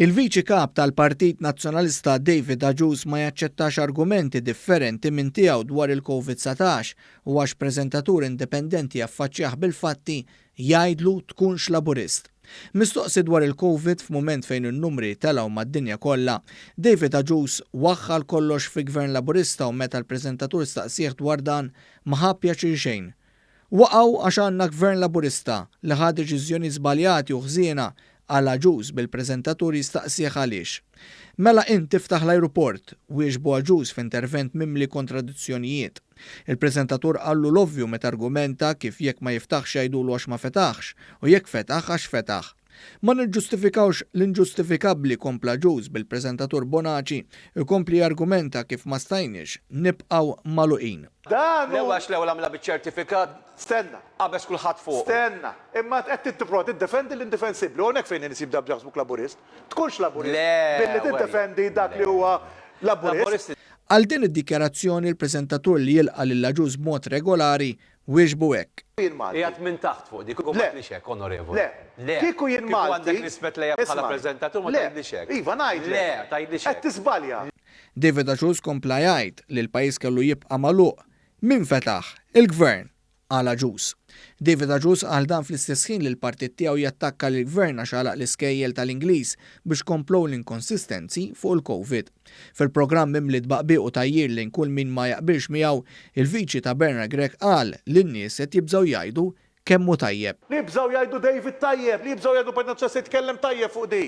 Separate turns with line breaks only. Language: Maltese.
Il-Viċi Kap tal-Partit Nazzjonalista David Agius ma jaċċettax argumenti differenti minn tiegħu dwar il-Covid 19 u għax preżentatur indipendenti jaffaċċjah bil-fatti jgħidlu tkunx Laburist. Mistoqsi dwar il-Covid f'mument fejn in-numri telgħu mad-dinja kollha, David Agius waħħal kollox fi Gvern Laburista u meta l-preżentatur staqsieh dwar dan ma ħa pjaċir xejn. Waqgħu għax għandna Gvern Laburista li ħa deċiżjonijiet żbaljati u ħżiena, qal Agius bil-preżentatur jistaqsih għaliex. Mela int iftaħ l-ajruport, wieġbu Agius f'intervent mimli kontradizzjonijiet. Il-preżentatur qallu l-ovvju meta argumenta kif jekk ma jiftaħx jgħidulu għax ma fetaħx u jekk fetaħ għax fetaħ. Ma niġġustifikawx l-inġustifikabbli, kompla Agius bil-preżentatur Bonaci jkompli jargumenta kif ma stajniex nibqgħu magħluqin.
Dan hu.
L-ewwel għax l-ewwel għamilha biċ-ċertifikat.
Stenna.
Qabeż kulħadd fuqu.
Stenna. Imma qed tipprova tiddefendi l-indifensibbli. U hawnhekk fejn in-nies jibdew jaħsbuk Laburist. Tkunx Laburist billi tiddefendi dak li huwa Laburist.
Għal din id-dikjarazzjoni l-preżentatur li jilqa' lil Agius b'mod regolari wieġbu hekk.
Jien Malti.
Qiegħed minn taħt fuq dik u
Le.
m'għedtlix hekk, Onorevoli.
Le.
Le.
Kieku jien
Kieku
Malti.
għandek rispett lejja bħala
Isma'.
preżentatur ma
Le.
tgħidlix hekk.
Iva, ngħidlek.
Le, tgħidlix
Qed
hekk.
tiżbalja.
David Agius kompla jgħid li l-pajjiż kellu jibqa' magħluq. Min fetaħ? Il-Gvern! qal Agius. David Agius qal dan fl-istess ħin li l-partit tiegħu jattakka lill-Gvern għax għalaq l-iskejjel tal-Ingliż biex komplow l-inkonsistenzi fuq il-Covid. Fil-programm mimli tbaqbiq u tgħajjir lejn kull min ma jaqbilx miegħu, il-Viċi ta' Bernard Grech qal li n-nies qed jibżgħu jgħidu kemm hu tajjeb.
Li jibżgħu jgħidu David tajjeb, li jibżgħu jgħidu l-Partit Nazzjonalista jitkellem tajjeb fuq di.